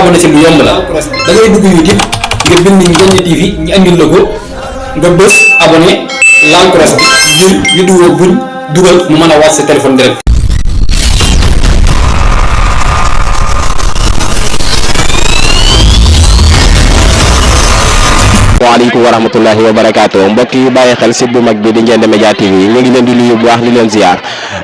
abonné ci lu yomb la da ngay dugg YouTube nga bind Ndiéné TV ñu andil la ko nga bës abonné laal cloche bi ngir vidéo buñ dugal mu mën a wàcc sa téléphone direct. waaleykum wa rahmatullahi wa barakaatu mbokk yi bàyyi xel site bu mag bi di Ndiéné Média TV ñu ngi leen di nuyu bu baax di leen ziar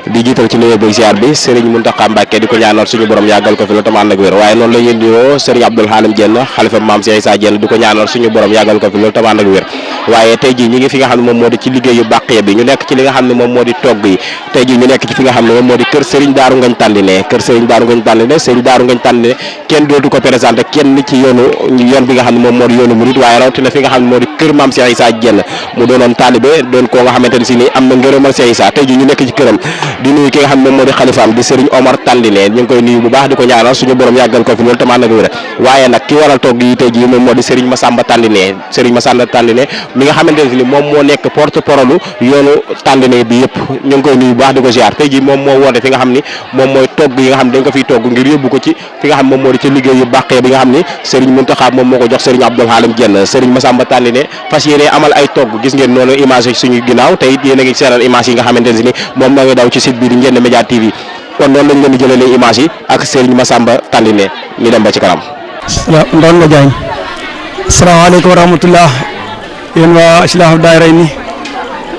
di jiital ci nuyoo bi ziar bi Serigne Mountakha Mbacké di ko ñaanal suñu borom yàggal ko fi la tamaan ak wér waaye noonu la ñuy nuyoo Serigne Abdoul Halim Diène xalifa Maam Cheikh Issa Diène di ko ñaanal suñu borom yàggal ko fi la tamaan ak wér waaye tey jii ñi ngi fi nga xam ne moom moo di ci liggéeyu bàqiya bi ñu nekk ci li nga xam ne moom moo di togg yi tey jii ñu nekk ci fi nga xam ne moom moo di kër Serigne Darou Ngagne Tandine kër Serigne Darou Ngagne Tandine Serigne Darou Ngagne Tandine kenn dootu ko présenté kenn ci yoon bi nga xam ne moom moo di yoonu murid waaye rawatina fi nga xam ne moo di kër Maam Cheikh Issa Diène mu doonoon taalibe doon koo nga xamante ne si ni am na ngërëmal Cheikh Issa tey jii ñu nekk ci këram di nuyu ki nga xam ne moom moo di xalifaam di Serigne Omar Tandine ñu ngi koy nuyu bu baax di ko ñaanal suñu borom yàggal ko fi loolu tamaan ak wér waaye nag ki waral togg yi tey jii moom moo di Serigne Massamba Tandine Serigne Massamba Tandine mi nga xamante ne si ni moom moo nekk porte parole yoonu Tandine bi yëpp ñu ngi koy nuyu bu baax di ko ziar tey jii moom moo woote fi nga xam ni moom mooy togg yi nga xam ne dañ ko fiy togg ngir yóbbu ko ci fi nga xam moom moo di ci liggéey yu bàqee bi nga xam ni Serigne Mountakha moom moo ko jox Serigne Abdoul Halim Diène Serigne Massamba Tandine fas yéene amal ay togg gis ngeen noonu image suñu ginnaaw te it yéen a ngi seeral image yi nga xamante ne si ni moom moo ngi daw ci site bi di Ndiéné Média TV kon noonu lañ leen di jëlee image yi ak Serigne Massamba Tandine ñu dem ba ci kanam. Ndongo Diagne asalaamaaleykum wa rahmatullah yéen waa Islaahu daayira ni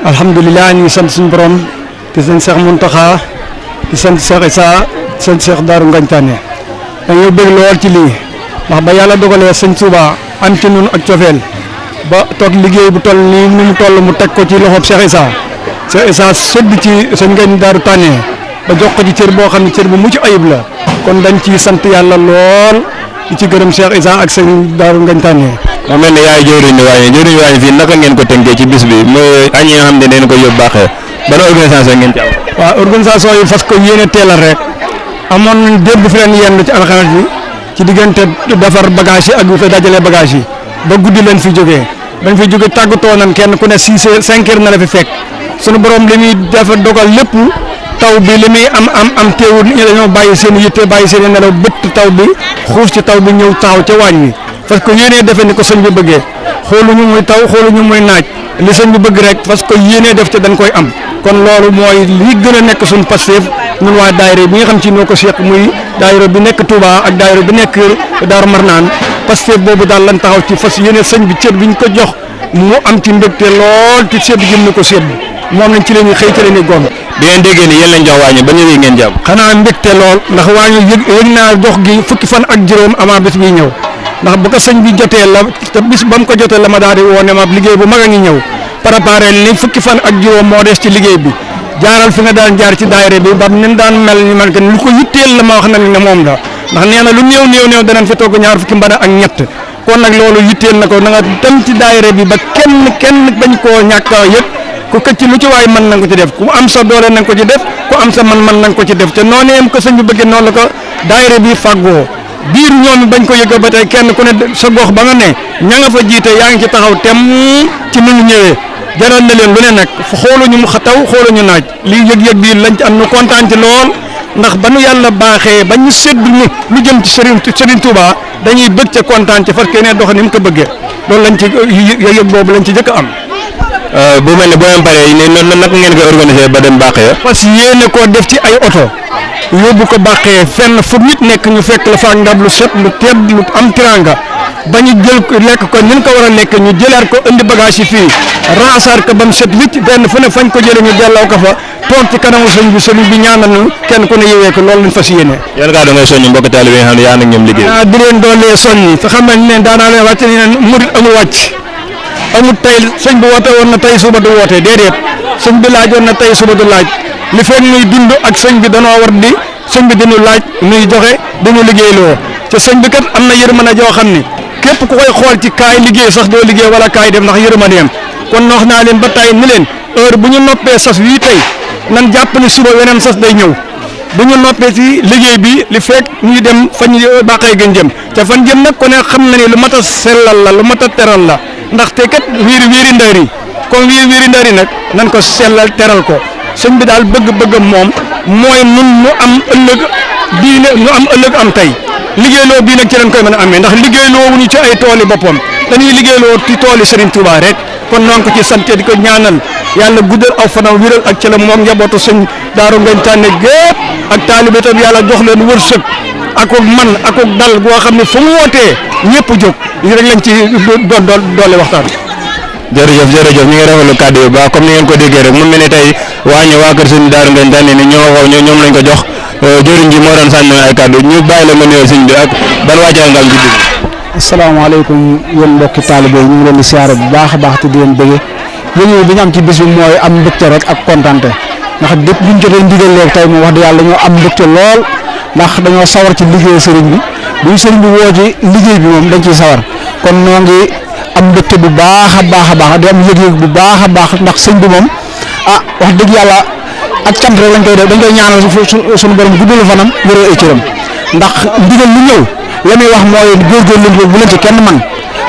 alhamdulilah ñu ngi sant suñu borom di sant Cheikh Mountakha di sant Cheikh Issa di sant Cheikh Darou Ngagne Tandine dañoo bëgg lool ci lii ndax ba yàlla dogalee sëñ Touba am ci ñun ak cofeel ba toog liggéey bu toll nii ni mu toll mu teg ko ci loxob Cheikh Issa sëdd ci sëñ Ngagne Darou Tandine ba jox ko ci cër boo xam ne cër bu mucc ayib la kon dañ ci sant yàlla lool di ci gërëm Cheikh Issa ak sëñ Darou Ngagne Tandine. mu mel ne yaay jëwriñu waaye fii naka ngeen ko tënkee ci bis bi mooy añ yi nga xam ne dañ ko yóbbu baaxee ban organisation ngeen ci am. waaw organisation yi fas ko yéene teelal rek amoon nañ démb fi leen yenn ci alxames bi ci diggante defar bagage yi ak fa dajale bagage yi ba guddi leen fi jógee bañ fi jógee tàggatoo nañ kenn ku ne 5 heures na la fi fekk sunu borom li muy dafa dogal lépp taw bi li muy am teewul nit ñi dañoo bàyyi seen yitte bàyyi seen nelaw bëtt taw bi xuus ci taw bi ñëw taxaw ca waañ wi parce que yéenee defe ni ko sëñ bi bëggee xooluñu muy taw xooluñu muy naaj li sëñ bi bëgg rek parce que yéenee def ca dañ koy am kon loolu mooy li gën a nekk suñu Pastef ñun waa daayira bi nga xam ci noo ko seq muy daayira bi nekk Touba ak daayira bi nekk Daaru Marnaan Pastef boobu daal lañ taxaw ci fas yéene sëñ bi cër bi ñu ko jox mu am ci mbégte lool ci sedd gi mu ko sedd moom lañ ci leen xëy ci leen gont bi ngeen déggee ni yéen lañ jox waañu ba ñëwee ngeen jàpp. xanaa mbégte lool ndax waañu yëg naa jox gi fukki fan ak juróom avant bis bi ñëw ndax bu ko sëñ bi jotee la te bis ba mu ko jotee la ma daal di woo ne ma liggéey bu mag a ngi ñëw préparé ni fukki fan ak juróom moo des ci liggéey bi jaaral fi nga daan jaar ci daayira bi ba ni daan mel ni man lu ko yitteel la ma wax nag ne moom la ndax nee na lu néew danañ fi togg ñaar fukki mbana ak ñett kon nag loolu yitteel na ko na nga dem ci daayira bi ba kenn bañ koo ñàkk a yëg ku këcc lu ci waay mën na nga ko ci def ku am sa doole na nga ko ci def ku am sa man na nga ko ci def te noonu yem ko sëñ bi bëggee noonu la ko daayira bi fàggoo biir ñoom bañ ko yëgee ba tey kenn ku ne sa gox ba nga ne ña nga fa jiite yaa ngi ci taxaw tem ci nu ñu ñëwee jaral na leen lu ne nag xooluñu mu taw xooluñu naaj lii yëg-yëg bii lañ ci am nu kontaan ci lool ndax ba nu yàlla baaxee ba ñu sédd ñu lu jëm ci Serigne Touba dañuy bëgg ca kontaan ci fas ne dox ni mu ko bëggee loolu lañ ci yëg boobu lañ ci jëkk am. bu mel ne boo am paree noonu naka ngeen koy organisé ba dem bàqee. parce que yéene koo def ci ay oto yóbbu ko bàqee fenn fu nit nekk ñu fekk la fa ak ndab lu set lu tedd lu am tiranga ba ñu jël lekk ko ni ñu ko war a lekk ñu jëlaat ko indi bagage yi fii raasaat ko ba mu set wicc benn fu ne fañ ko jëlee ñu delloo ko fa toog ci kanamu sëñ bi ñaanal ñu kenn ku ne yewee ko loolu lañ fas yéene. yan kaa da ngay soññi mbokk taalibe yi nga xam ne yaa ngi ñoom liggéey. di leen doole soññi te xam nañ ne daanaa leen wàcc ne murit amul wàcc amul tey sëñ bi woote woon na tey suba du woote déedéet sëñ bi laajoon na tey suba du laaj li fekk muy dund ak sëñ bi danoo war di sëñ bi dinu laaj nuy joxe dinu liggéeyloo te sëñ bi kat am na yërmande joo xam ni képp ku koy xool ci kaay liggéey sax doo liggéey wala kaay def ndax yërmandeem kon wax naa leen ba tey ni leen heure bu ñu noppee sas wii tey nan jàpp ni suba weneen sas day ñëw bu ñu noppee ci liggéey bi li fekk ñuy dem fañ bàqee gën jëm te fan jëm nag ku ne xam na ni lu mat a sellal la lu mat a teral la ndaxte kat wiiri ndari comme wiiri ndari nag nan ko sellal teral ko sëñ bi daal bëgg-bëggam moom mooy nun nu am ëllëg diine nu am ëllëg am tey liggéeyloo bii nag ci lañ koy mën a amee ndax liggéeyloo wuñu ci ay tooli boppam dañuy liggéeyloo ci tooli Serigne Touba rek kon noonu ko ci sant di ko ñaanal yàlla guddal aw fanam wéral ak ci la moom njabootu sëñ Daaru Ngagne Tànne gépp ak taalibe tam yàlla jox leen wërsëg akuk man akuk dal boo xam ne fu mu wootee ñëpp jóg li rek lañ ci doole waxtaan. jërëjëf ñu ngi rafetlu kàddu yu baax comme ni ngeen ko déggee rek mu mel ni tey waa kër sëñ Daaru Ngagne Tànne ni ñoom lañ ko jox jëriñ ji moo doon sànni ay kàddu ñu bàyyi la nga nuyoo sëñ bi ak ban waajal nga am ci dugub. asalaamaaleykum yéen mbokki taalibe ñu ngi leen di siyaare bu baax a baax te di leen bëggee yéen bi ñu am ci bis bi mooy am mbégte rek ak kontante ndax dépp bu ñu jotee ndigal léegi tey moom wax dëgg yàlla dañoo am mbégte lool ndax dañoo sawar ci liggéey sëriñ bi bu ñu sëriñ bi woo ci liggéey bi moom dañ ciy sawar kon ñoo ngi am mbégte bu baax a baax di am yëg-yëg bu baax a baax ndax sëñ bi moom wax dëgg yàlla ak cant rek lañ koy def dañ koy ñaanal suñu borom guddalu fanam wéral ay cëram ndax ndigal lu ñëw la muy wax mooy góorgóorlu bu leen ci kenn man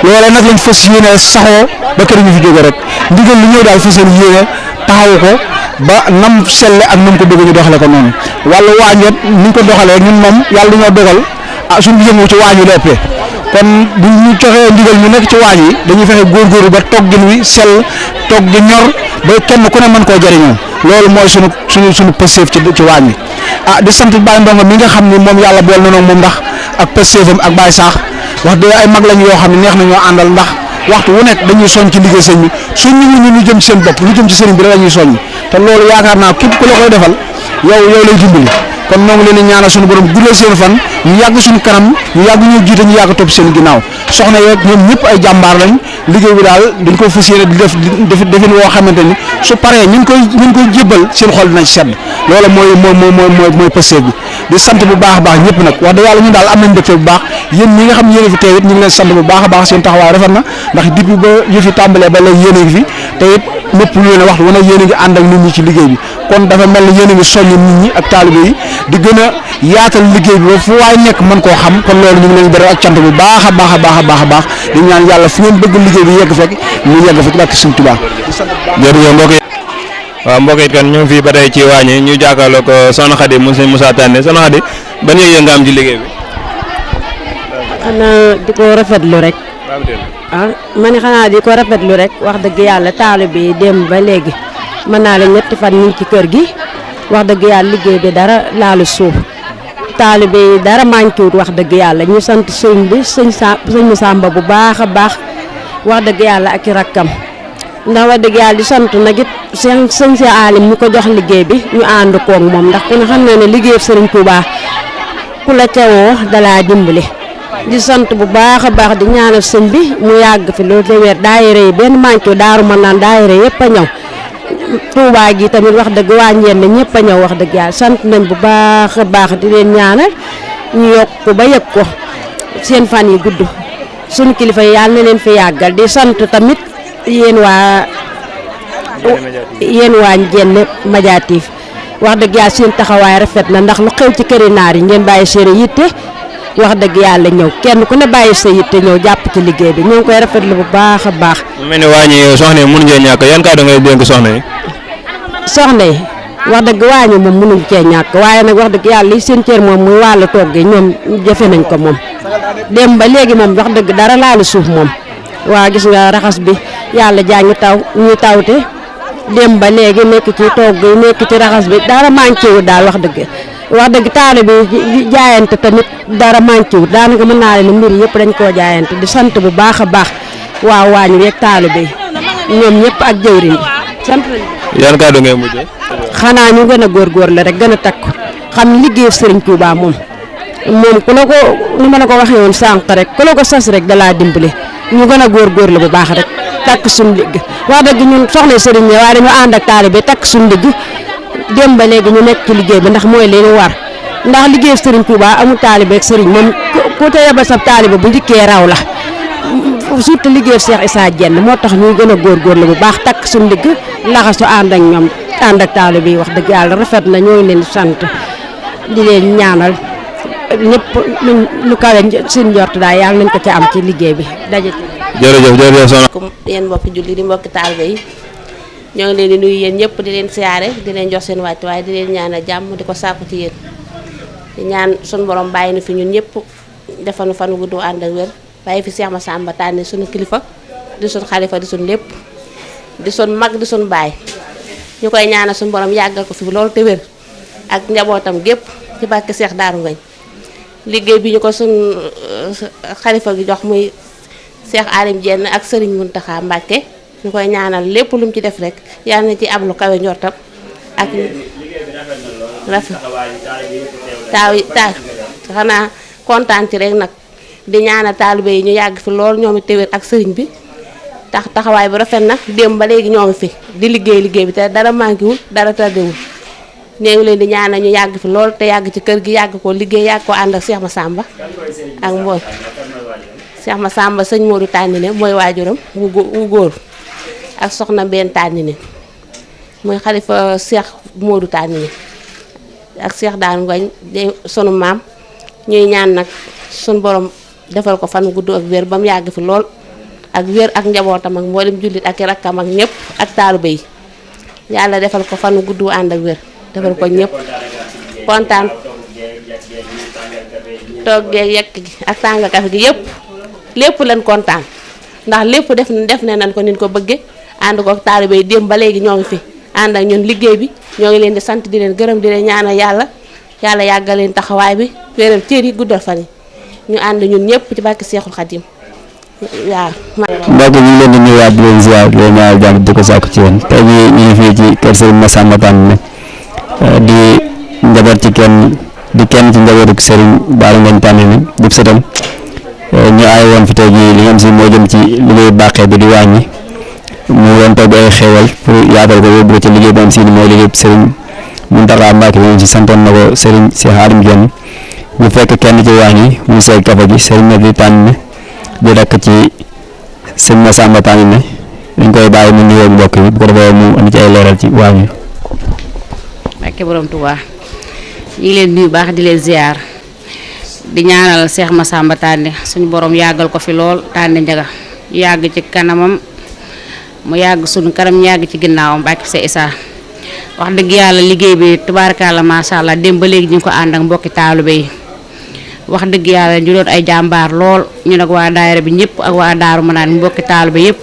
loolee nag lañ fas yéene saxoo ba kër ñu fi jóge rek ndigal lu ñëw daal fas yéene taxawu ko ba nam selle ak nam ko bëgg ñu doxale ko noonu wàllu waañ it ni ñu ko doxalee ñun moom yàlla dañoo dogal suñu yëngu ci waañ wi la ëppee kon bu ñu joxee ndigal ñu nekk ci waañ yi dañuy fexe góorgóorlu ba toggin wi sell togg gi ñor ba kenn ku ne mën koo jëriñoo loolu mooy suñu pëseef ci waañ wi di sant Baye Ndongo mi nga xam ni moom yàlla bool na moom ndax ak pëseefam ak Baye Saax wax dëgg ay mag lañ yoo xam ne neex na ñoo àndal ndax waxtu wu nekk dañuy soñ ci liggéey sëñ bi suñ ñu jëm ci seen bopp lu jëm ci sëriñ bi rek la ñuy soññ te loolu yaakaar naa képp ku la koy defal yow lay dimbali kon ñoo ngi leen di ñaanal suñu borom guddal seen fan ñu yàgg suñu kanam ñu yàgg ñoo jiite ñu yàgg topp seen ginnaaw soxna yeeg ñoom ñëpp ay jàmbaar lañ liggéey bi daal dañ ko fas yéene di def defin woo xamante ni su paree ñu ngi koy jébbal seen xol dinañ sedd loolu mooy pëseef bi di sant bu baax a baax ñëpp nag wax dëgg yàlla ñu daal am nañ mbégte bu baax yéen ñi nga xam yéen a fi teew it ñu ngi leen sant bu baax a baax seen taxawaay rafet na ndax depuis ba yu fi tàmbalee ba léegi yéen a ngi fi te it lépp lu leen waxtu wane yéen a ngi ànd ak nit ñi ci liggéey bi kon dafa mel ni yéen a ngi soññ nit ñi ak taalibe yi di gën a yaatal liggéey bi ba fu waay nekk mën koo xam kon loolu ñu ngi leen di beral ak cant bu baax a baax di ñaan yàlla fu ngeen bëgg liggéey bi yegg fekk mu yegg fekk barke Sëñ Tuubaa. jërëjëf mbokk yi waaw mbokk yi kan ñu ngi fii ba tey ci waañi ñu jàkkaarloo ko Soxna Khady mu sëñ Moussa Tànne Soxna Khady ban yëg-yëg nga am ci liggéey bi. xanaa di ko rafetlu rek. ma ne xanaa di ko rafetlu rek wax dëgg yàlla taalibe bi dem ba léegi mën naa la ñetti fan ñu ngi ci kër gi wax dëgg yàlla liggéey bi dara laalu suuf taalibe yi dara manqué wut wax dëgg yàlla ñu sant sëñ bi sëñ Masamba bu baax a baax wax dëgg yàlla ak i rakkam ndax wax dëgg yàlla di sant nag it sëñ si alim ñu ko jox liggéey bi ñu ànd koog moom ndax ku ne xam na ne liggéey Sëriñ Tuubaa ku la cawoo dalaa dimbali di sant bu baax a baax di ñaanal sëñ bi mu yàgg fi loolu te weer daayira yi benn manqué daaru mën naan daayira yëpp a ñëw Tuubaa gi tamit wax dëgg wàññeen na ñëpp a ñëw wax dëgg yàlla sant nañ bu baax a baax di leen ñaanal ñu yokk ko ba yëg ko seen fan yi gudd suñu kilifa yi yàlla na leen fi yàggal di sant tamit yéen waa Ndiéné Médiatif wax dëgg yàlla seen taxawaay rafet na ndax lu xew ci këri naar yi ngeen bàyyi seen yitte wax dëgg yàlla ñëw kenn ku ne bàyyi sa yitte ñëw jàpp ci liggéey bi ñu ngi koy rafetlu bu baax a baax. mu mel ni waañi soxna yi mënuñ cee ñàkk yan kàddu ngay dénk soxna yi. soxna yi wax dëgg waañi moom mënuñ cee ñàkk waaye nag wax dëgg yàlla li seen cër moom muy wàllu togg yi ñoom jëfe nañ ko moom dem ba léegi moom wax dëgg dara laalu suuf moom waa gis nga raxas bi yàlla jaa ngi taw ñuy tawte dem ba léegi nekk ci togg yi nekk ci raxas bi dara manqué wu daal wax dëgg taale bi jaayante tamit dara manqué wu daanaka mën naa leen mbir yëpp dañ koo jaayante di sant bu baax a baax waaw waañ wi ak taale bi ñoom ñëpp ak jëwriñ bi sant nañ. yan kàddu ngay mujjee. xanaa ñu gën a góorgóorlu rek gën a takku xam liggéeyu Sëriñ Tuubaa moom ku la ko ni ma la ko waxee woon sànq rek ku la ko sas rek dalaa dimbali ñu gën a góorgóorlu bu baax rek takk suñu ligg wax dëgg ñun soxna sëriñ bi waaye dañoo ànd ak taale bi takk suñu ligg dem ba léegi ñu nekk ci liggéey bi ndax mooy leen war ndax liggéey Sëriñ Tuubaa amul taalibe ak sëriñ moom ku te yebal sa taalibe bu njëkkee raw la surtout liggéey Cheikh Issa Diène moo tax ñuy gën a góorgóorlu bu baax takk suñu ligg laxasu ànd ak ñoom ànd ak taalibe yi wax dëgg yàlla rafet na ñoo ngi leen sant di leen ñaanal ñëpp lu kawe seen njort daal yàlla nañ ko ca am ci liggéey bi daje. jërëjëf soxna. yéen mbokki julli di mbokki taalibe yi ñoo ngi leen di nuyu yéen ñëpp di leen siyaare di leen jox seen wàcc waaye di leen ñaanal jàmm di ko sàkku ci yéen di ñaan sun borom bàyyi na fi ñun ñëpp defal nu fan gudd ànd ak wér bàyyi fi Cheikh Massamba Tànne sunu kilifa di sunu xalifa di sunu lépp di sunu mag di sunu baay ñu koy ñaanal suñu borom yàggal ko fi loolu te wér ak njabootam gépp ci barke Cheikh Darou Ngagne liggéey bi ñu ko sunu xalifa gi jox muy Cheikh Alim Diène ak Serigne Mountakha Mbacké ñu koy ñaanal lépp lu mu ci def rek yal na ci am lu kawe njortam ak rafet xanaa kontaan ci rek nag di ñaanal taalibe yi ñu yàgg fi lool ñoom it te wér ak sëriñ bi taxawaay bu rafet na démb ba léegi ñoo ngi fi di liggéey bi te dara manquéwul dara tardewul nee ngi leen di ñaanal ñu yàgg fi lool te yàgg ci kër gi yàgg ko liggéey yàgg ko ànd ak Cheikh Massamba ak mbool Cheikh Massamba sëñ Modou Tandine mooy waajuram wu góor ak soxna benn Tandine mooy xalifa Cheikh Modou Tandine ak Cheikh Darou Ngagne de sunu maam ñuy ñaan nag sunu borom defal ko fan gudd ak wér ba mu yàgg fi lool ak wér ak njabootam ak mboolem jullit ak rakkam ak ñëpp ak taalibe yi yàlla defal ko fan gudd ànd ak wér defal ko ñëpp kontaan toggee yekk gi ak tàng kafe gi yëpp lépp leen kontaan ndax lépp def ne nan ko nin ko bëgge ànd ko taalibe yi démb ba léegi ñoo ngi fi ànd ak ñun liggéey bi ñoo ngi leen di sant di leen gërëm di leen ñaanal yàlla yàggal leen taxawaay bi wéral cër yi guddal fan yi ñu ànd ñun ñëpp ci barke Seexul Xadim waaw. mbokk ñu ngi leen di nuyuwaat di leen ziar di leen ñaanal jàmm di ko sàkku ci yéen tey jii ñu ngi fii ci kër Serigne Massamba Tànne di njaboot ci kenn ci njabootu Serigne Darou Ngagne Tànne di sëtam ñu aay woon fi tey jii li ngeen si moo jëm ci liggéey bàqee bi di wàññi mu doon togg ay xéewal pour yaatal ko yóbbu ko ci liggéey bi am si mooy liggéey Serigne Mountakha Mbacké bi si santoon na ko Serigne Cheikh Alim Diène bu fekk kenn ci wàññi muy seeg kafe gi Serigne Madi Tànne di rekk ci sëñ Massamba Tànne dañ koy bàyyi mu nuyoo mbokk yi bu ko defee mu andi ci ay leeral ci wàññi. Mbacké borom Touba ñu ngi leen nuyu baax di leen ziar di ñaanal Cheikh Massamba Tànne suñu borom yàggal ko fi lool Tànne Njaga yàgg ci kanamam mu yàgg suñu kanam ñu yàgg ci ginnaawam Mbacké Cheikh Issa wax dëgg yàlla liggéey bi tubaarkalla macha allah dem ba léegi ñu ngi ko ànd ak mbokki taalibe yi wax dëgg yàlla ñu doon ay jàmbaar lool ñu nag waa daayira bi ñëpp ak waa Daaru Manaan mbokki taalibe yëpp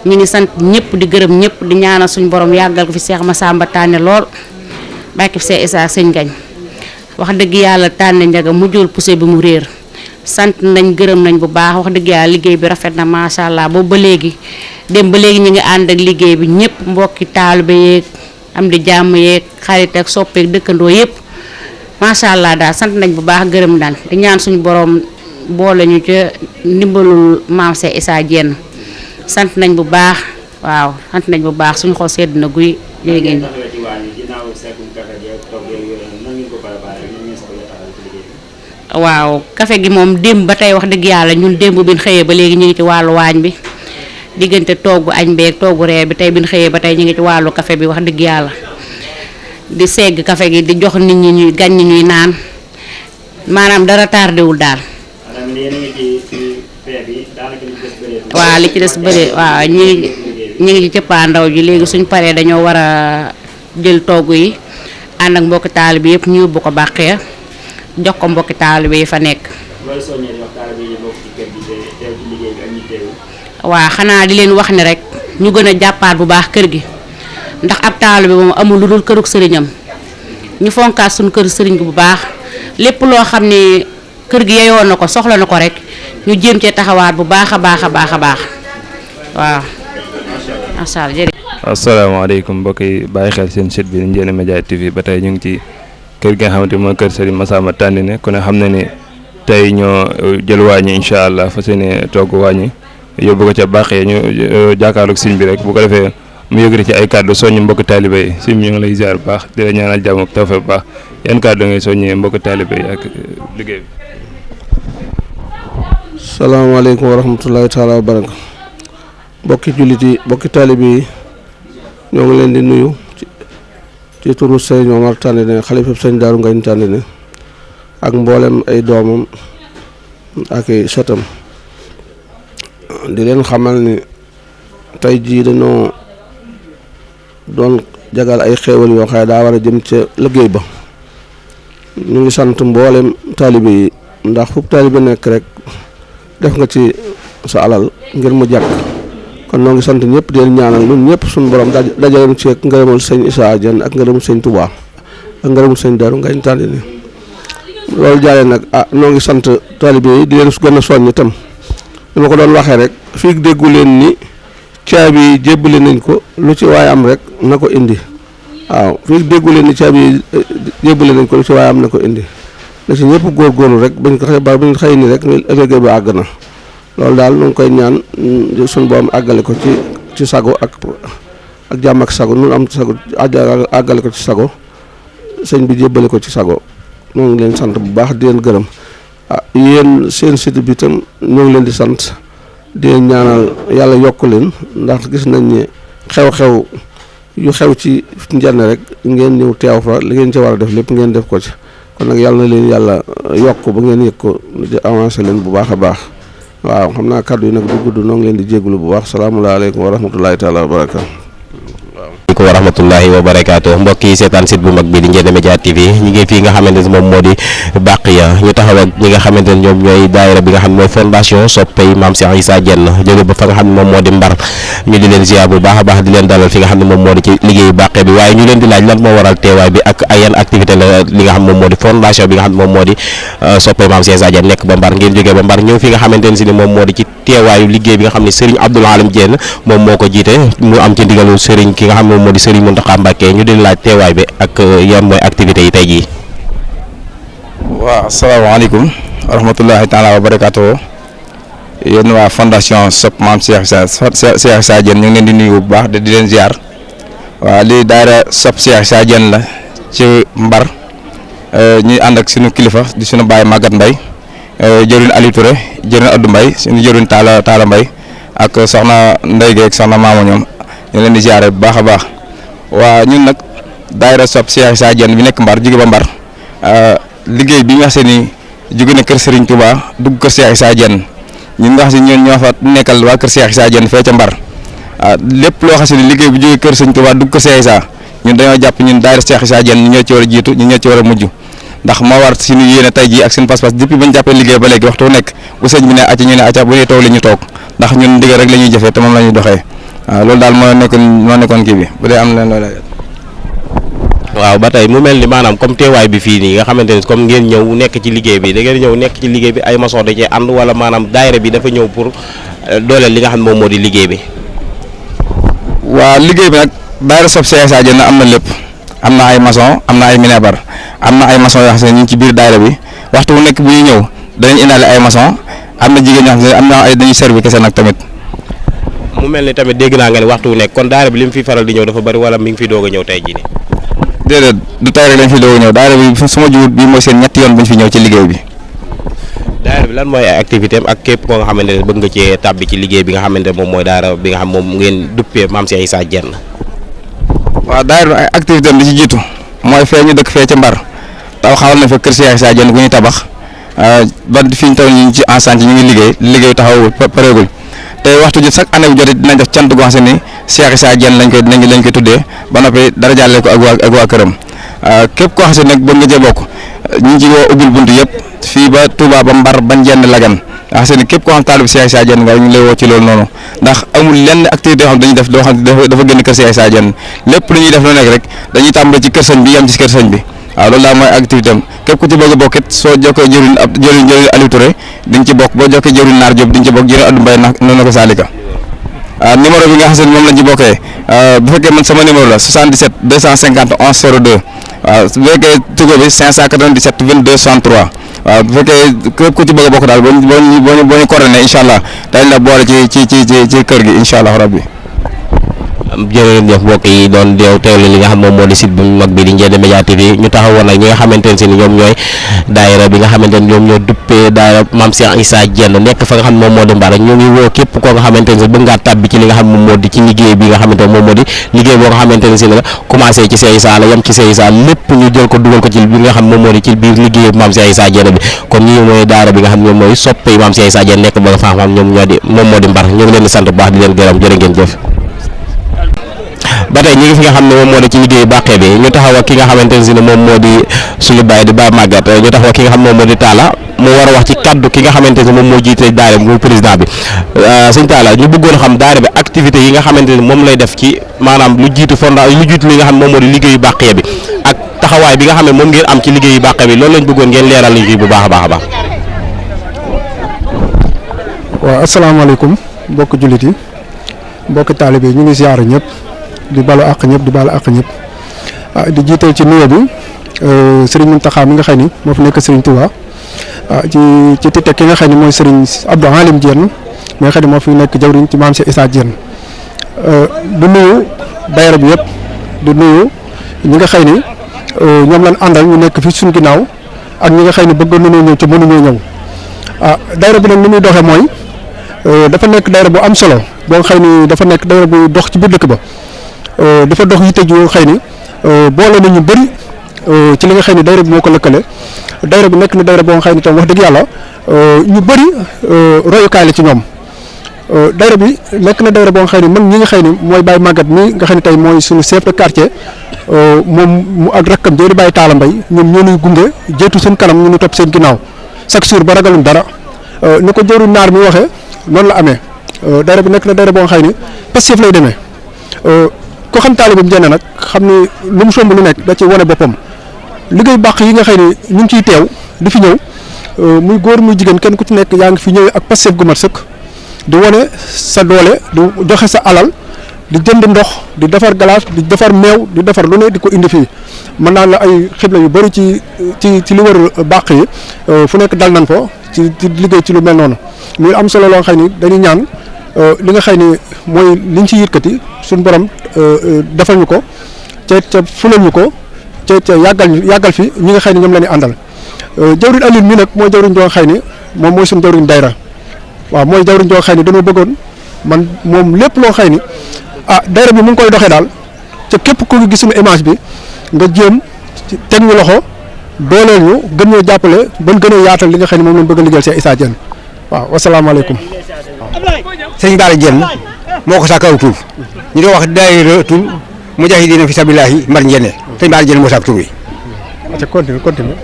ñu ngi sant ñëpp di gërëm ñëpp di ñaanal suñu borom yàggal ko fi Cheikh Massamba Tànne lool Mbacké Cheikh Issa sëñ Ngagne wax dëgg yàlla Tànne Njaga mujjul poussé bi mu réer sant nañ gërëm nañ bu baax wax dëgg yàlla liggéey bi rafet na macha allah boobu ba léegi dem ba léegi ñu ngi ànd ak liggéey bi ñëpp mbokki taalibe yeeg am di jàmm yeeg xarit ak soppeek dëkkandoo yëpp macha allah daal sant nañ bu baax gërëm daal di ñaan suñu borom boole ñu ca ndimbalul maam Cheikh Issa Diène sant nañ bu baax waaw sant nañ bu baax suñu xol sedd na guy léegi waaw café gi moom démb ba tey wax dëgg yàlla ñun démb bi ñu xëyee ba léegi ñu ngi ci wàllu waañ bi diggante togg añ beeg togg reer bi tey bi ñu xëyee ba tey ñu ngi ci wàllu café bi wax dëgg yàlla di segg café gi di jox nit ñi ñuy gan ñi ñuy naan maanaam dara tardewul daal. waaw li ci des bëri waaw ñu ngi ci cëppaandaw ji léegi suñ paree dañoo war a jël togg yi ànd ak mbokki taalibe yëpp ñu yóbbu ko bàqee jox ko mbokki taalibe yi fa nekk. waaw xanaa di leen wax ne rek ñu gën a jàppaat bu baax kër gi ndax ab taalibe moom amul lu dul kërug sëriñam ñu fonkaat suñu kër sëriñ gi bu baax lépp loo xam ne kër gi yeyoon na ko soxla na ko rek ñu jéem cee taxawaat bu baax a baax a baax a baax waaw. macha allah jërëjëf. asalaamaaleykum mbokk yi bàyyi xel seen site bi Ndiéné Média TV ba tey ñu ngi ci kër gi nga xamante mooy kër Serigne Massamba Tànne ku ne xam na ne tey ñoo jël waañi incha allah fas yéene togg waañi yóbbu ko ca bàqee ñu jàkkaarloog siñ bi rek bu ko defee mu yëgri ci ay kàddu soññ mbokk taalibe yi siñ bi ñu ngi lay ziar bu baax di la ñaanal jàmm ak tawfeex bu baax yan kàddu ngay soññee mbokk taalibe yi ak liggéey bi. salaamaaleykum wa rahmatullahi taala wa baraka mbokki jullit yi mbokki taalibe yi ñoo ngi leen di nuyu ci turu Sëñ Omar Tànne xalifa Sëñ Darou Ngagne Tànne ak mboolem ay doomam ak ay sëtam di leen xamal ni tey jii dañoo doon jagal ay xéewal yoo xam ne daa war a jëm ca liggéey ba ñu ngi sant mboolem taalibe yi ndax fu taalibe nekk rek def nga ci sa alal ngir mu jàkk kon noo ngi sant ñëpp di leen ñaanal ñun ñëpp suñu borom dajaleenu ci ngërëmal sëñ Issa Diène ak ngërëmul sëñ Touba ak ngërëmul sëñ Darou Ngagne Tandine loolu jaale nag noo ngi sant taalibe yi di leen gën a soññ itam li ma ko doon waxee rek fii déggu leen ni caabi jébbale nañ ko lu ci waaye am rek na ko indi waaw fii déggu leen ni caabi jébbale nañ ko lu ci waaye am na ko indi na ci ñëpp góorgóorlu rek bañ ko xëy ni rek liggéey bi àgg na loolu daal nu ngi koy ñaan suñu borom àggale ko ci sago ak jàmm ak sago nun am sago àggale ko ci sago sëñ bi jébbale ko ci sago ñoo ngi leen sant bu baax di leen gërëm yéen seen site bi itam ñoo ngi leen di sant di leen ñaanal yàlla yokk leen ndax gis nañ ne xew-xew yu xew ci njenn rek ngeen ñëw teew fa li ngeen ci war a def lépp ngeen def ko ci kon nag yàlla na leen yàlla yokk ba ngeen yëg ko di avancé leen bu baax a baax waaw xam naa kàddu yi nag du gudd noo ngi leen di jégalu bu baax salaamualeykum wa rahmatulahi taala wa barakaatu. wa rahmatullahi wa barakaatu mbokk yi seetaan site bu mag bi di Ndiéndé Média TV ñu ngi fii nga xamante ne moom moo di Baqiya ñu taxaw ak ñi nga xamante ne ñoom ñooy daayira bi nga xam ne mooy fondation soppey Mame Cheikh Issa Diène jóge ba fa nga xam ne moom moo di Mbar ñu di leen ziar bu baax a baax di leen dalal fi nga xam ne moom moo di ci liggéeyu Baqiya bi waaye ñu leen di laaj lan moo waral teewaay bi ak ay yan activité la li nga xam moom moo di fondation bi nga xam ne moom moo di soppey Mame Cheikh Issa Diène nekk ba Mbar ngeen jógee ba Mbar ñëw fi nga xamante ne si ni moom moo di ci teewaayu liggéey bi nga xam ne Serigne Abdoul Alim Diène moom moo ko jiite mu am ci ndigalu Serigne ki nga xam ne moom moo di Serigne Mountakha Mbacké ñu di laaj teewaay bi ak yan mooy activité yi tey jii. waaw asalaamaaleykum wa rahmatullahi taala wa barakaatu yéen waa fondation sopp Mame Cheikh Issa Diène ñu ngi leen di nuyu bu baax di leen ziar waaw lii daayira sopp Cheikh Issa Diène la ci Mbar ñuy ànd ak suñu kilifa di suñu baay Maguette Mbaye jëriñ Aliou Touré jëriñ Adou Mbaye suñu jëriñ Talla Mbaye ak soxna Ndeye Gueye ak soxna Maama ñoom ñu leen di ziare bu baax a baax waa ñun nag daayira sopp Cheikh Issa Diène bi nekk Mbar jóge ba Mbar liggéey bi nga xam ni jóge na kër Serigne Touba dugg kër Cheikh Issa Diène ñun nga xam ne ñoo fa nekkal waa kër Cheikh Issa Diène fee ca Mbar lépp loo xam ne liggéey bu jóge kër Serigne Touba dugg kër Cheikh Issa ñun dañoo jàpp ñun daayira Cheikh Issa Diène ñu ñoo ci war a jiitu ñu ñoo ci war a mujj ndax moo war suñu yéene tey jii ak seen pas-pas depuis bañ jàppee liggéey ba léegi waxtu nekk bu sëñ bi ne acca ñu ne acca bu ñuy toog li ñu toog ndax ñun ndigal rek la ñuy jëfee te moom la ñuy doxee waaw loolu daal moo nekkoon kii bi bu dee am na leen loolu. waaw ba tey mu mel ni maanaam comme teewaay bi fii nii nga xamante ne comme ngeen ñëw nekk ci liggéey bi da ngeen ñëw nekk ci liggéey bi ay maçon da cee ànd wala maanaam daayira bi dafa ñëw pour dooleel li nga xam ne moom moo di liggéey bi. waaw liggéey bi nag daayira sopp Cheikh Issa Diène am na lépp am na ay maçon am na ay minebar am na ay maçon yoo xam ne ñu ngi ci biir daayira bi waxtu bu nekk bu ñuy ñëw danañ indaale ay maçon am na jigéen ñoo xam ne am na ay dañuy servi kese nag tamit. mu mel ni tamit dégg naa nga ne waxtu wu nekk kon daayira bi li mu fi faral di ñëw dafa bari wala mi ngi fi doog a ñëw tey jii nii. déedéet du tey rek lañ fi doog a ñëw daayira bi suma jiwut bii mooy seen ñetti yoon bu ñu fi ñëw ci liggéey bi. daayira bi lan mooy ay activité am ak képp koo nga xamante ne bëgg nga cee tàbbi ci liggéey bi nga xamante ne moom mooy daayira bi nga xam moom ngeen duppee Mame Cheikh Issa Diène. waaw daayira bi ay activité am di ci jiitu mooy fee ñu dëkk fee ca Mbar taw xawal na fa kër Cheikh Issa Diène gu ñuy tabax ba fi ñu taw ñu ci enceinte ñu ngi liggéey taxawul pareegul te waxtu ji chaque année bu jotee dinañ def cant goo xam ne ni Cheikh Issa Diène lañ koy tuddee ba noppi dara jàllee ko ak waa këram képp koo xam ne nag bëgg nga cee bokk ñu ngi ci woo ubbil bunt yëpp fii ba Touba ba Mbar ba Ndiène Lagane nga xam ne képp koo xam taalib Cheikh Issa Diène nga ñu lay woo ci loolu noonu ndax amul lenn activité yoo xam dañuy def loo xam dafa génn kër Cheikh Issa Diène lépp lu ñuy def lu nekk rek dañuy tàmbale ci kër sëñ bi yam ci kër sëñ bi waaw loolu daal mooy activité am képp ku ci bëgg a bokk it soo jokkoo jëriñ Aliou Touré di nga ci bokk boo jokkee jëriñ Naar Diop di nga ci bokk jëriñ Adou Mbaye nag noonu la ko Salika numéro bi nga xam ne moom lañ ci bokkee bu fekkee man sama numéro la 77 250 11 02 waaw bu fekkee Tigo bi 597 22 63 waaw bu fekkee képp ku ci bëgg a bokk daal boo ñu coordonné incha allah dañ la boole ci kër gi incha allah rabbi. jërëjëf mbokk yi doon deew teewlu li nga xam moom moo di site bu mag bi di Ndiéndé Média TV ñu taxawoon nag ñi nga xamante ne si ni ñoom ñooy daayira bi nga xamante ne ñoom ñoo duppee daayira Mame Cheikh Issa Diène nekk fa nga xam ne moom moo di Mbar ñu ngi woo képp koo nga xamante ne si bëgg ngaa tàbbi ci li nga xam moom moo di ci liggéey bi nga xamante ne moom moo di liggéey boo nga xamante ne si la commencé ci Cheikh Issa la yem ci Cheikh Issa lépp ñu jël ko dugal ko ci bi nga xam moom moo di ci biir liggéey Mame Cheikh Issa Diène bi kon ñi mooy daayira bi nga xam ne ñoom mooy soppe Mame Cheikh Issa Diène nekk ba nga xam ñoom ñoo di moom moo di Mbar ñu ngi leen di sant bu baax di leen gërëm jërë ngeen jëf ba tey ñu ngi fi nga xam ne moom moo di ci liggéey Baqiya bi ñu taxaw ak ki nga xamante ne si ne moom moo di suñu baay di Ba Maguette ñu taxaw ak ki nga xam ne moom moo di Talla mu war a wax ci kaddu ki nga xamante ne moom moo jiite daara bi muy président bi sëñ Talla ñu bëggoon xam daara bi activité yi nga xamante ne moom lay def ci maanaam lu jiitu li nga xam moom moo di liggéeyu bàqee bi ak taxawaay bi nga xam ne moom ngeen am ci liggéeyu bàqee bi loolu lañ bëggoon ngeen leeral ñu ci bu baax a baax a baax. waaw asalaamaaleykum mbokki jullit yi mbokki taalibe yi ñu ngi ziar ñëpp di balu àq ñëpp di balu àq ñëpp di jiital ci nuyoo bi Serigne Mountakha mi nga xam ni moo fi nekk Serigne Touba ci tite ki nga xam ne mooy Serigne Abdou Halim Diène mi nga xam ne moo fi nekk jawriñ ci maam Cheikh Issa Diène du nuyu daayira bi yëpp du nuyu ñi nga xam ni ñoom lañ àndal ñu nekk fi suñu ginnaaw ak ñi nga xam ne bëggoon nañoo ñëw ci mënuñoo ñëw daayira bi nag ni muy doxee mooy dafa nekk daayira bu am solo boo xëy ni dafa nekk daayira bu dox ci biir dëkk ba dafa dox yitte ju xëy ni boole na ñu bëri ci li nga xëy ni daayira bi moo ko lëkkale daayira bi nekk na daayira boo xëy ni tam wax dëgg yàlla ñu bëri royukaay la ci ñoom daayira bi nekk na daayira boo xëy ni man ñi nga xëy ni mooy Baye Maguette mi nga xam ne tey mooy suñu chef de quartier moom mu ak rakkam jëri Baye Talla Mbaye ñoom ñoo ñuy gunge jéetu seen kanam ñu ñu topp seen ginnaaw chaque jour ba ragalum dara ni ko jëru naar mi waxee noonu la amee daayira bi nekk na daayira boo xëy ni passif lay demee ko xam taalibe bi Diène nag xam ni lu mu somb lu nekk da ci wane boppam liggéey bàq yi nga xëy ni ñu ngi ciy teew di fi ñëw muy góor muy jigéen kenn ku ci nekk yaa ngi fi ñëwee ak passif gu mat sëkk di wane sa doole di joxe sa alal di jënd ndox di defar glace di defar meew di defar lu ne di ko indi fii mën naa la ay xibla yu bëri ci li wër bàq yi fu nekk dal nañ ko ci liggéey ci lu mel noonu muy am solo loo xam ni dañuy ñaan li nga xëy ni mooy liñ ci yëkkati suñu borom defal ñu ko ca fulal ñu ko ca yàggal fi ñi nga xëy ni ñoom la ñu àndal jawriñ Alioune mi nag mooy jawriñ joo xëy ni moom mooy suñu jawriñ dayra waaw mooy jawriñ joo xëy ni dañoo bëggoon man moom lépp loo xëy ni dayra bi mu ngi koy doxee daal ca képp ku gis suñu image bi nga jéem teg ñu loxo dooleel ñu gën ñoo jàppale ban gën a yaatal li nga xëy ni moom lañ bëgg a liggéeyal Cheikh Issa Diène waaw wasalaamaaleykum. sëñ Bara Diène moo ko sàkkaw tur ñu doon wax daayiratul mujaahidiina fi sabilillahi Mbar Ndiéné sëñ Bara Diène moo sàkk tur wi. ca continue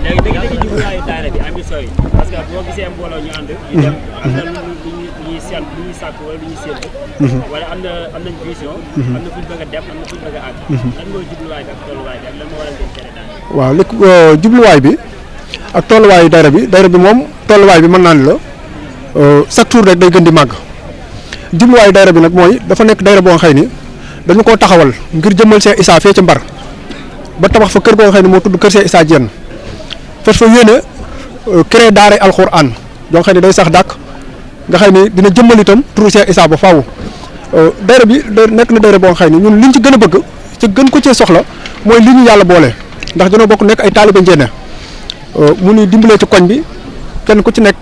léegi jubluwaayu daara bi ambition yi parce que boo gisee mbooloo ñu ànd ñu dem am na lu ñuy sàkk wala lu ñuy séntu wala am nañ vision am na fu ñu bëgg a dem am na fu ñu bëgg a àgg lan mooy jubluwaay bi ak tolluwaay bi ak lan moo waral ngeen tere daara waaw li jubluwaay bi ak tolluwaayu daara bi moom tolluwaay bi mën naa ni la chaque jour rek day gën di màgg jubluwaayu daara bi nag mooy dafa nekk daara boo xëy ni dañu koo taxawal ngir jëmmal Cheikh Issa fee ca Mbar ba tabax fa kër goo xëy ni moo tudd kër Cheikh Issa Diène fas fa yéene créé daara alxuraan joo xam ne day sax dàkk nga xam ne dina jëmmal itam turu Cheikh Issa ba faaw daara bi nekk na daara boo xam ne ñun liñ ci gën a bëgg ci gën ko cee soxla mooy li ñu yàlla boole ndax dañoo bokk nekk ay taalibe Ndiéné mu ni dimbalee ci koñ bi kenn ku ci nekk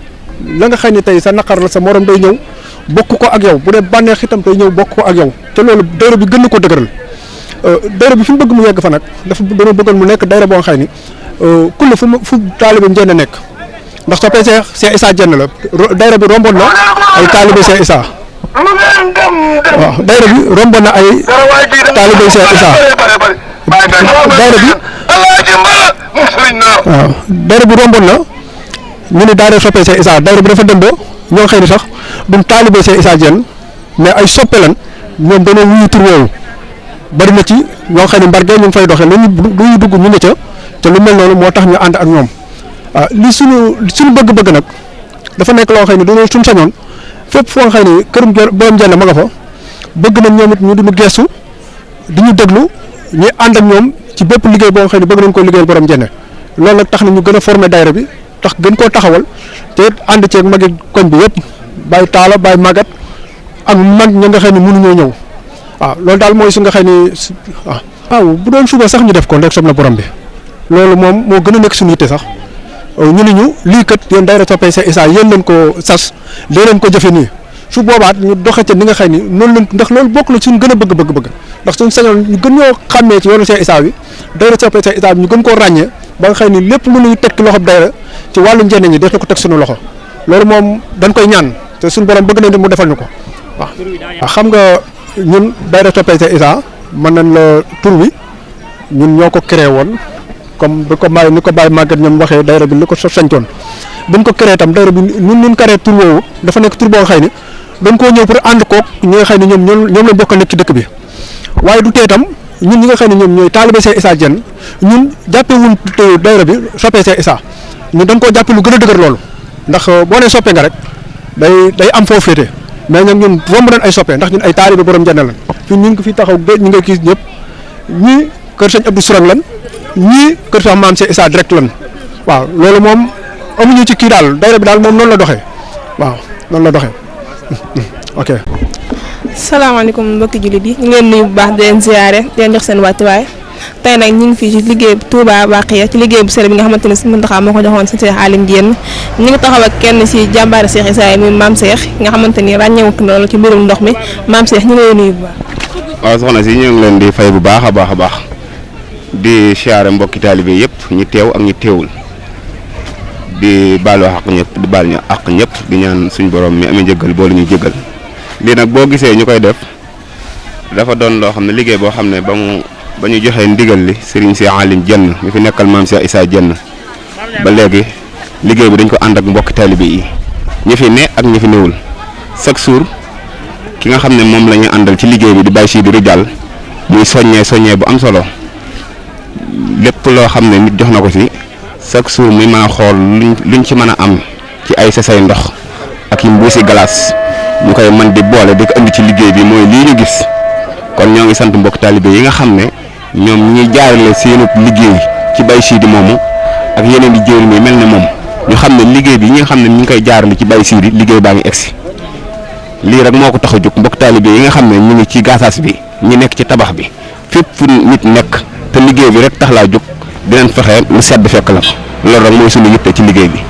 la nga xam ne tey sa naqar la sa morom day ñëw bokk ko ak yow bu dee bànneex itam day ñëw bokk ko ak yow te loolu daara bi gën na ko dëgëral daara bi fi mu bëgg mu yegg fa nag dafa dañoo bëggoon mu nekk daara boo xam ne kulle fu taalibe Ndiéné nekk ndax soppee Cheikh Issa Diène la daara bi romboon na ay taalibe Cheikh Issa waaw daara bi romboon na ay taalibe Cheikh Issa daara bi waaw daara bi romboon na ñu ne daara soppee Cheikh Issa daara bi dafa dem ba ñoo xëy ni sax duñ taalibe Cheikh Issa Diène mais ay soppe lan ñoom dañoo wuyu tur woowu bari na ci ñoo xëy ni mbargee ñu ngi fay doxee lu ñu dugg ñu ne ca te lu mel noonu moo tax ñu ànd ak ñoom li suñu bëgg-bëgg nag dafa nekk loo xëy ni dañoo suñ sañoon fépp foo xëy ni kërum borom Ndiéné ma nga fa bëgg nañ ñoom it ñu duñu gestu di ñu déglu ñuy ànd ak ñoom ci bépp liggéey boo xëy ni bëgg nañ ko liggéeyal borom Ndiéné loolu nag tax na ñu gën a former daayira bi tax gën koo taxawal te ànd ceeg magi koñ bi yëpp Baye Talla Baye Maguette ak mag ña nga xëy ni mënuñoo ñëw waaw loolu daal mooy su nga xëy ni waaw bu doon suba sax ñu def ko rek sob na borom bi loolu moom moo gën a nekk suñu yitte sax ñu ne ñu lii kat yéen daayira soppee Cheikh Issa yéen leen ko sas lee leen ko jëfe nii su boobaat ñu doxe ca ni nga xëy ni noonu lañ ndax loolu bokk na suñu gën a bëgg ndax suñu sañoon ñu gën ñoo xàmmee ci yoonu Cheikh Issa bi daayira soppee Cheikh Issa bi ñu gën koo ràññee ba nga xëy ni lépp lu ñuy teg ci loxob daayira ci wàllu Ndiéné ñi def na ko teg suñu loxo loolu moom dañ koy ñaan te suñu borom bëgg nañ mu defal ñu ko waaw xam nga ñun daayira soppee Cheikh Issa mën nañ la tur wi ñun ñoo ko créé woon comme bi ko bàyyi ni ko bàyyi màggat ñoom waxee daayira bi li ko sañtoon buñ ko créé tam daayira bi ñun créé tur woowu dafa nekk tur boo xëy ni dañ koo ñëw pour ànd koog ñi nga xëy ne ñoom la bokk nekk ci dëkk bi waaye du tee tam ñun ñi nga xëy ne ñoom ñooy taalibe Cheikh Issa Diène ñun jàppee wuñ daayira bi soppee Cheikh Issa ñun dañ koo jàppee lu gën a dëgër loolu ndax boo nee soppee nga rek day am foo féete mais nag ñun romb nañ ay soppee ndax ñun ay taalibe borom Diène lan fi ñu ngi fi taxaw ñu nga gis ñëpp ñii kër sëñ Abdou Sourang lan ñii kër sax maam Cheikh Issa direct lan waaw loolu moom amuñu ci kii daal daayira bi daal moom noonu la doxee waaw noonu la doxee ok. salaamaaleykum mbokki jullit yi ñu ngi leen nuyu bu baax di leen ziare di leen jox seen wàccuwaay tey nag ñu ngi fii ci liggéey Touba Baqiya ci liggéey bu sell bi nga xamante ne si Mountakha moo ko joxoon si Cheikh Alim Diène ñu ngi taxaw ak kenn si jàmbaari Cheikh Issa yi muy maam Cheikh nga xamante ni ràññeeku na loolu ci mbirum ndox mi maam Cheikh ñu ngi lay nuyu bu baax. waaw soxna si ñu ngi leen di fay bu baax a baax di siyaare mbokki taalibe yëpp ñi teew ak ñi teewul di baalu àq ñëpp di baal ñu àq ñëpp di ñaan suñu borom mi amee njëggal boolu ñu jëggal lii nag boo gisee ñu koy def dafa doon loo xam ne liggéey boo xam ne ba ñu joxee ndigal li Serigne Cheikh Alim Diène mi fi nekkal maam Cheikh Issa Diène ba léegi liggéey bi dañ ko ànd ak mbokki taalibe yi ñi fi ne ak ñi fi newul chaque jour ki nga xam ne moom la ñu àndal ci liggéey bi di Baye Sidi Rijal muy soññee bu am solo lépp loo xam ne nit jox na ko ci chaque jour muy mën a xool luñ ci mën a am ci ay sasay ndox ak yi mbuusi glace ñu koy mën di boole di ko indi ci liggéey bi mooy lii ñu gis kon ñoo ngi sant mbokk taalibe yi nga xam ne ñoom ñi jaarale seenu liggéey ci Baye Sidi moomu ak yeneen di jëwriñ mi mel ne moom ñu xam ne liggéey bi ñi nga xam ne ñu ngi koy jaarale ci Baye Sidi liggéey baa ngi egsi lii rek moo ko tax a jóg mbokk taalibe yi nga xam ne ñu ngi ci gasaas bi ñi nekk ci tabax bi fépp fu nit nekk te liggéey bi rek tax laa jóg dinañ fexe lu sedd fekk la ko loolu rek mooy suñu yitte ci liggéey bi.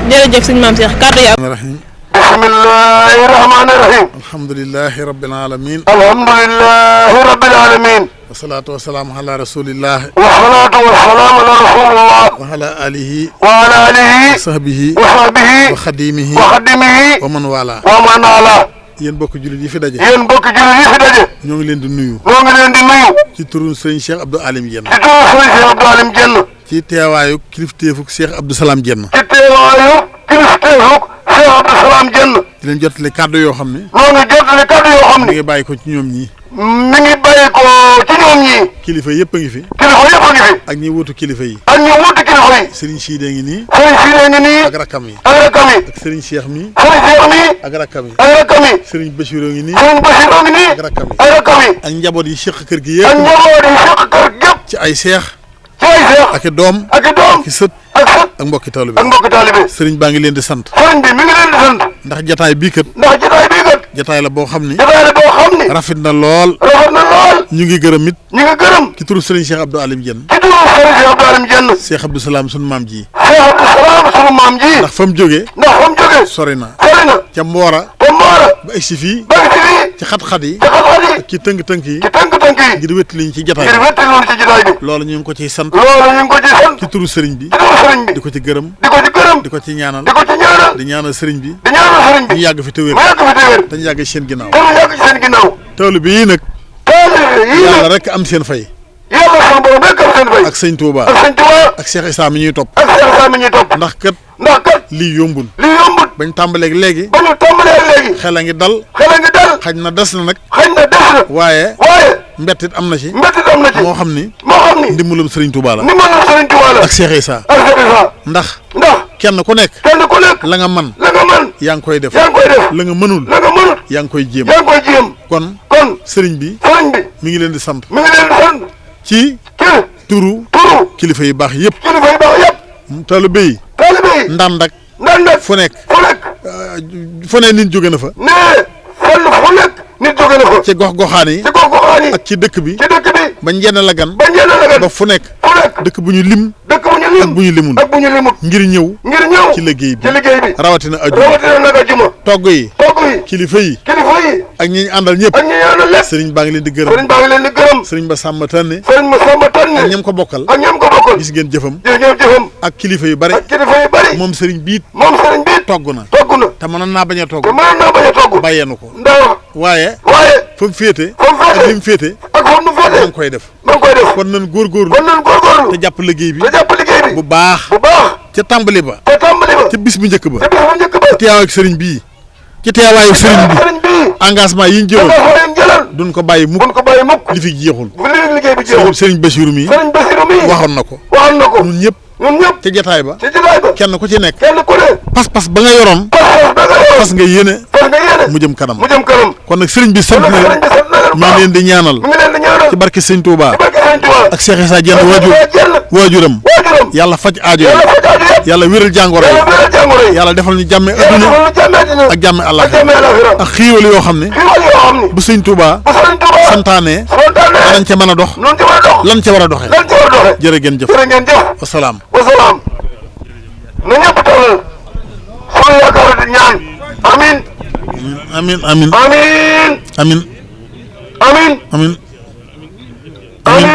jërëjëf sëñ maam Cheikh kàddu yi. bismillahi rahmani rahim. alhamdulilahi rabbil alamin. alhamdulilahi rabbil alamin. wasalaatu wasalaamu ala rasulillah. wasalaatu wasalaamu ala rasulillah. wa ala alihi. wa ala alihi. wa sahbihi. wa sahbihi. wa xadimihi. wa xadimihi. wa man wala. wa man wala. yéen bokk jullit yi fi daje. yéen bokk jullit yi fi daje. ñoo ngi leen di nuyu. ñoo ngi leen di nuyu. ci turu sëñ Cheikh Abdou Alim Diène. ci turu sëñ Cheikh Abdou Alim Diène. ci teewaayu kilifteefuk Cheikh Abdou Salam Diène. ci teewaayu kilifteefuk Cheikh Abdou Salam Diène. di leen jottali kàddu yoo xam ne. ñoo ngi jottali kàddu yoo xam ne. mi ngi bàyyi ko ci ñoom ñii. mi ngi bàyyi ko ci ñoom ñii. kilifa yëpp a ngi fi. kilifa yëpp a ngi fi. ak ñi wuutu kilifa yi. ak ñi wuutu kilifa yi. Serigne Sidé ngi nii. Serigne Sidé ngi nii. ak rakkam yi. ak rakkam yi. ak Serigne Cheikh mi. Serigne Cheikh mi. ak rakkam yi. ak rakkam yi. Serigne Bachirou ngi nii. Serigne Bachirou ngi nii. ak rakkam yi. ak rakkam yi. ak njaboot yi seq kër gi yëpp. ak njaboot yi seq kër gi yëpp. ci ay seex. ci ay seex. ak i doom. ak i doom. ak i sët. ak sët. ak mbokki taalibe. ak mbokki taalibe. Serigne baa ngi leen di sant. Serigne bi mi ngi leen di sant. ndax jataay bii kat. ndax jataay bii kat. jataay la boo xam ni. jataay la boo xam ni. rafet na lool. rafet na lool. ñu ngi gërëm it. ñu ngi gërëm. ci turu Serigne Cheikh Abdou Alim Diène. ci turu Serigne Cheikh Abdou Alim Diène. Cheikh Abdou Salam sunu maam ji. Cheikh Abdou Salam sunu maam ji. ndax fa mu jógee. ndax fa mu jógee. sori na. sori na. ca Mboora. ca Mboora. ba egsi fii. ba egsi fii. ci xat-xat yi. ci xat-xat yi. ak ci tënk-tënk yi. ci tënk-tënk yi. ngir wéttali ñu ci jataay ngir wéttali ñu ci jataay bi. loolu ñu ngi ko ciy sant. loolu ñu ngi ko ciy sant. ci turu Serigne bi. ci turu Serigne bi. di ko ci gërëm. di ko ci gërëm. di ko ci ñaanal. di ko ci ñaanal. di ñaanal Serigne bi. di ñaanal Serigne bi. ñu yàgg fi te wér. mu yàgg fi te wér. dañu yàgg ci seen ginnaaw. te mu yàgg ci seen ginnaaw. toolu bi yii nag. taalibe yii nag. yàlla rek am seen fay. yàlla sunu borom rek am seen fay. ak sëñ Touba. ak sëñ Touba. ak Cheikh Issa mi ñuy topp. ak Cheikh Issa mi ñuy topp. ndax kat. ndax kat. lii yombul. lii yombul. bañ tàmbaleeg léegi. ba ñu tàmbalee léegi. xel a ngi dal. xel a ngi dal. xaj na des na nag. xaj na des na. waaye. waaye. mbettit am na ci. mbettit am na ci. moo xam ni. moo xam ni. ndimbalum Serigne Touba la. ndimbalum Serigne Touba la. ak Cheikh Issa. ak Cheikh Issa. ndax. ndax. kenn ku nekk. kenn ku nekk. la nga man. la nga man. yaa ngi koy def. yaa ngi koy def. la nga mënul. la nga mënul. yaa ngi koy jéem. yaa ngi koy jéem. kon. kon. Serigne bi. Serigne bi. mi ngi leen di sant. mi ngi leen di sant. ci. ci. turu. kilifa yu baax yëpp. kilifa yu baax yëpp. taalibe yi. taalibe yi. ndànd ak. ndànd ak. fu nekk. fu nekk. fu ne nit jóge na fa. nee. fenn fu nekk. nit jóge na fa. ci gox-goxaan yi. ci gox-goxaan yi. ak ci dëkk bi. ci dëkk bi. ba njënd la gan. ba njënd la gan. ba fu nekk. fu nekk. dëkk bu ñu lim. dëkk bu ñu lim. ak bu ñu limul. ak bu ñu limul. ngir ñëw. ngir ñëw. ci liggéey bi. ci liggéey bi. rawatina ajuma. rawatina nag ajuma. togg yi. togg yi. kilifa yi. kilifa yi. ak ñi ñu àndal ñëpp. ak ñi ñu àndal lépp. Serigne baa ngi leen di gërëm. Serigne baa ngi leen di gërëm. Serigne ba Samba Tànne. Serigne ba Samba Tànne. ak ñam ko bokkal. ak ñam ko bokkal. gis ngeen jëfam. gis ngeen jëfam. ak kilifa yu bari. ak kilifa yu bari. moom Serigne biit. moom Serigne biit. togg na. togg na. te mënoon naa bañ a togg. te mënoon naa bañ a togg. bàyyeenu ko. ndax. waaye. waaye. fa mu féete. fa mu féete. ak li mu féete. ak maa ngi koy def kon nan góorgóorlu te jàpp liggéey bi bu baax ca tàmbali ba ca bis bu njëkk ba ci teewaay ak sëriñ bii ci teewaayu sëriñ bi engagement yi ñu jëloon duñ ko bàyyi mukk li fi jeexul sëriñ Bassirou mi waxoon na ko ñun ñëpp ca jotaay ba kenn ku ci nekk pas-pas ba nga yoroon fas nga yéene mu jëm kanam kon nag sëriñ bi sant na maa ngi leen di ñaanal ci barke sëñ Touba ak Cheikh Issa Diène waajuram yàlla faj aajo yi yàlla wéral jàngoro yi yàlla defal ñu jàmme adduna ak jàmme àllaaxira ak xiiwal yoo xam ne bu sëñ Touba santaane danañ ca mën a dox lan ca war a doxee jërë ngeen jëf wasalaam na ñëpp tawal sunu yaakaar di ñaan amin amin amin amin amin amin amin amin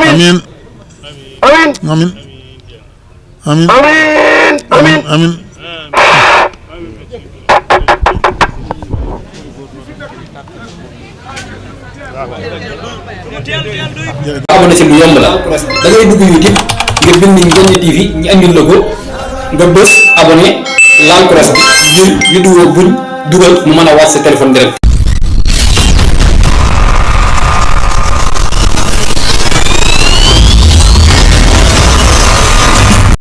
amin amin amin amin amin amin abonné ci lu yomb la da ngay dugg YouTube nga bind Ndiéné TV ñu andil la ko nga bës abonné laal cloche bi ngir vidéo buñ dugal mu mën a wàcc sa téléphone direct